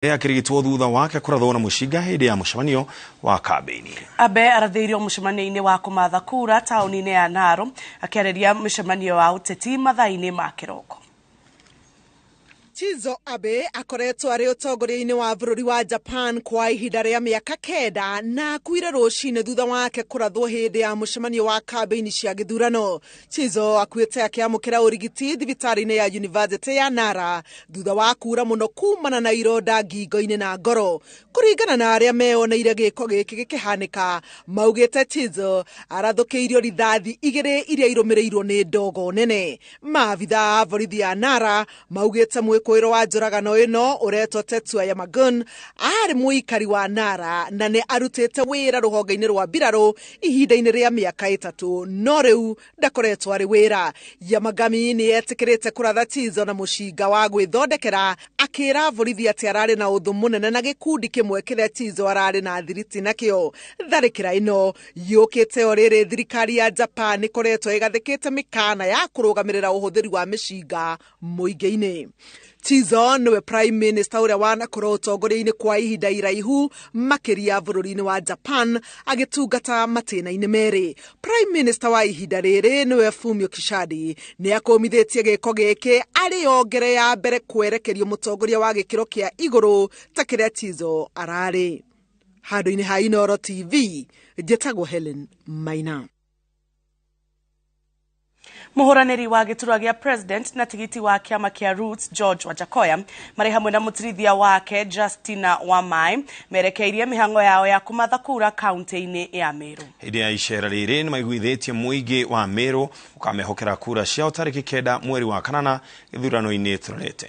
Akĩrigitwo thutha wake kũrathwo na mũcinga hĩndĩ ya mũcemanio wa kambĩini. Abe arathĩirio mũcemanio-inĩ wa kũmatha kura taũni-inĩ ya Naro akĩarĩria mũcemanio wa ũteti mathaa-inĩ ma kĩroko. Shinzo Abe akoretwo arĩ ũtongoria-inĩ wa bũrũri wa Japan kwa ihinda rĩa mĩaka 9 na akuire rũcinĩ thutha wake kũrathwo hĩndĩ ya mũcemanio wa kambĩini cia gĩthurano. Shinzo akuĩte akĩamũkĩra ũrigiti thibitarĩ-inĩ ya University ya Nara thutha wa kura mũno kumana na ironda ngingo-inĩ na ngoro. Kũringana na arĩa meyoneire gĩko gĩkĩ gĩkĩhanĩka, maugĩte Shinzo arathũkĩirio rithathi 2 iria irũmĩrĩirwo nĩ ndogo nene. Maabitha a borithi ya Nara maugĩte mwĩkũĩro wa njũragano ĩno ũretwo Tetsuya Yamagun arĩ mũikari wa Nara na nĩ arutĩte wĩra rũhonge-inĩ rwa mbirarũ ihinda-inĩ rĩa mĩaka 3, no rĩu ndakoretwo arĩ wĩra. Yamagami nĩ etĩkĩrĩte kũratha Shinzo na mũcinga wa gwĩthondekera, akĩra borithi atĩ ararĩ na ũthũ mũnene na gĩkundi kĩmwe kĩrĩa Shinzo ararĩ na thiriti nakĩo. Tharĩkĩra ĩno yũkĩte o rĩrĩ thirikari ya Japan ĩkoretwo ĩgathĩkĩte mĩkana ya kũrũgamĩrĩra ũhũthĩri wa mĩcinga mũingĩ-inĩ. Shinzo nĩwe Prime Minister ũrĩa wanakorwo ũtongoria-inĩ kwa ihinda iraihu makĩria bũrũri-inĩ wa Japan agĩtungata matĩna-inĩ merĩ. Prime Minister wa ihinda rĩrĩ nĩwe Fumio Kishida nĩ akũmithĩtie gĩko gĩkĩ arĩ yo ngere ya mbere kwerekerio mũtongoria wa gĩkĩro kĩa igũrũ ta kĩrĩa Shinzo ararĩ. Handũ-inĩ ha Inooro TV, njĩtagwo Helen Maina. Mũhũranĩri wa gĩturwa gĩa president na tigiti wa kĩama kĩa Roots George Wajackoyah marĩ hamwe na mũtirithia wake Justina Wamae merekeirie mĩhang'o yao ya kũmatha kura kaunti-inĩ ya Meru. Hĩndĩ ya icera rĩrĩ nĩ maiguithĩtie mũingĩ wa Meru ũkamehokera kura ciao tarĩki 9 mweri wa 8 gĩthurano-inĩ tũrorete.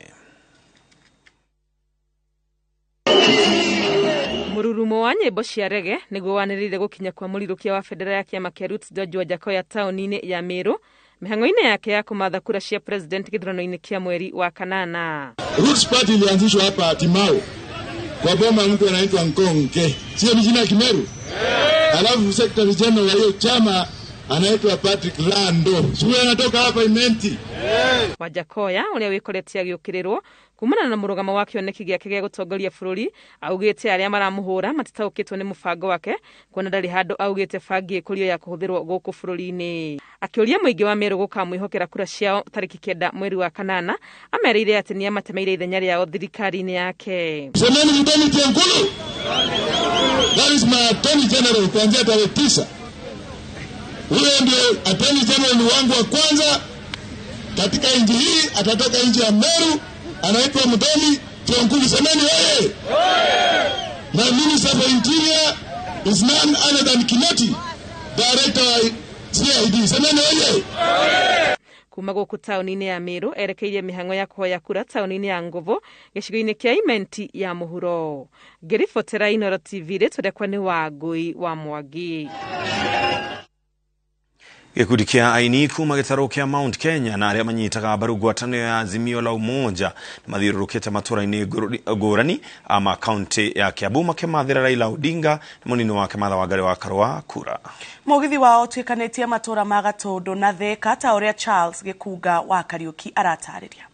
Mũrurumo wa nyĩmbo cia rege nĩguo wanĩrĩire gũkinya kwa mũrirũkia wa bendera ya kĩama kĩa Roots George Wajackoyah taũni-inĩ ya Meru mĩhang'o-inĩ yake ya kũmatha kura cia president gĩthurano-inĩ kĩa mweri wa 8. Roots Party ilianzishwa hapa Timau kwa boma mtu anaitwa Nkonke, sio ni jina Kimeru? Alafu secretary general wa hiyo chama anaitwa Patrick Rando, sio anatoka hapa Imenti. Wajackoyah ũrĩa wĩkoretie agĩũkĩrĩrwo kumana na mũrũgamo wa kĩoneki gĩake gĩa gũtongoria bũrũri augĩte arĩa maramũhũra matitaũkĩtwo nĩ mũbango wake kuona ndarĩ handũ augĩte bangi ĩkũrio ya kũhũthĩrwo gũkũ bũrũri-inĩ. Akĩũria mũingĩ wa Meru gũkamwĩhokera kura ciao tarĩki 9 mweri wa 8, amerĩire atĩ nĩamatemeire ithenya rĩao thirikari-inĩ yake. Semeni Mutoni Tiankulu. That is my attorney general kuanzia tarehe 9. Huyo ndio attorney general wangu wa kwanza katika nchi hii, atatoka nchi ya Meru, anaitwa Mutoni Tiankulu. Semeni wewe. My Minister for Interior is none other than Kinoti, Director wa CID. Semeni wewe. Kuma gũkũ taũni-inĩ ya Meru erekeirie mĩhang'o ya kũhoya kura taũni-inĩ ya Ngovo gĩcigo-inĩ kĩa Imenti ya mũhuro. Ngĩribotera Inooro TV rĩtwa rĩakwa nĩ Wangũi wa Mwangi. Gĩkundi kĩa aini kuma gĩtarũ kĩa Mount Kenya na arĩa manyitaga mbaru ngwatanĩro ya Azimio la Umoja nĩ mathiũrũrũkĩte matũra-inĩ ngũrani ama kaunti ya Kiambu makĩmathĩra Raila Odinga na mũnini wake Martha Wangari wa Karua kura. Mũgithi wao ũtuĩkanĩtie matũra ma Gatũndũ na Thika ta ũrĩa Charles Gĩkunga wa Kariũki aratarĩria.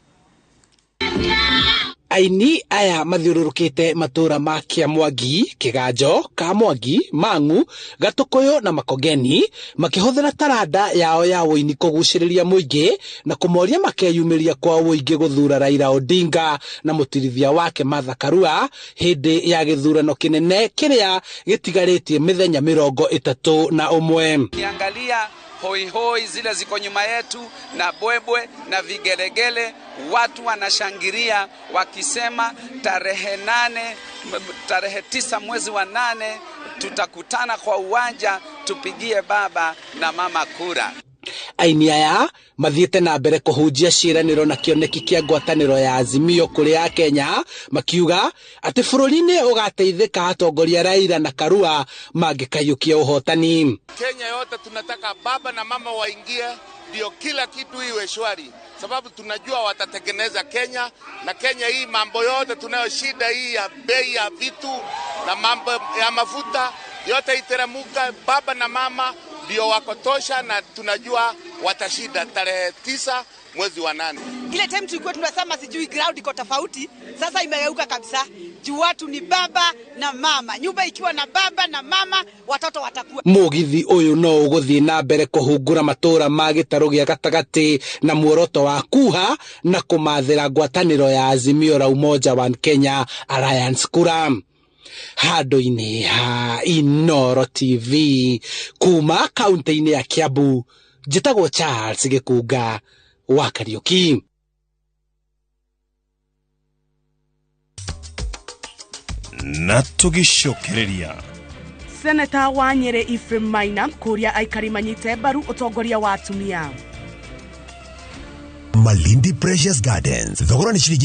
Aini aya mathiũrũrũkĩte matũra ma Kĩamwangi, Kĩganjo, Kamwangi, Mang'u, Gatũkũyũ na Makongeni makĩhũthĩra taranda yao ya ũini kũgucĩrĩria mũingĩ na kũmoria makeyumĩria kwa ũingĩ gũthura Raila Odinga na mũtirithia wake Martha Karua hĩndĩ ya gĩthurano kĩnene kĩrĩa gĩtigarĩtie mĩthenya 31. Ukiangalia hoi hoi zile ziko nyuma yetu na bwebwe na vigelegele, watu wanashangilia wakisema tarehe 8, tarehe 9 mwezi wa 8 tutakutana kwa uwanja tupigie baba na mama kura. Aini aya mathiĩte na mbere kũhunjia ciĩranĩro na kĩoneki kĩa ngwatanĩro ya Azimio kũrĩ a Kenya makiuga atĩ bũrũri-inĩ ũgateithĩka atongoria Raila na Karua mangĩkaiyũkia ũhotani. Kenya yote tunataka baba na mama waingie ndio kila kitu iwe shwari, sababu tunajua watatengeneza Kenya, na Kenya hii mambo yote tunayo shida hii ya bei ya vitu na mambo ya mafuta yote iteremuka. Baba na mama ndio wakotosha na tunajua watashinda tarehe 9 mwezi wa 8. Ile time tulikuwa tunasema sijui ground iko tofauti, sasa imegeuka kabisa. Juu watu ni baba na mama. Nyumba ikiwa na baba na mama, watoto watakuwa. Mugithi uyu no uguthii na mbere kuhungura matura ma gitaru gia gatagati na muoroto wa kuha na kumathira ngwataniro ya Azimio la Umoja One Kenya Alliance kura. Handu-ini ha Inooro TV kuma kaunti-ini ya Kiambu, njitagwo Charles Gikunga wa Kariuki. Na tugicokereria Seneta wa Nyeri Ephraim Maina kuria aikari manyite mbaru utongoria wa atumia. Malindi Precious Gardens thogora ni ciringi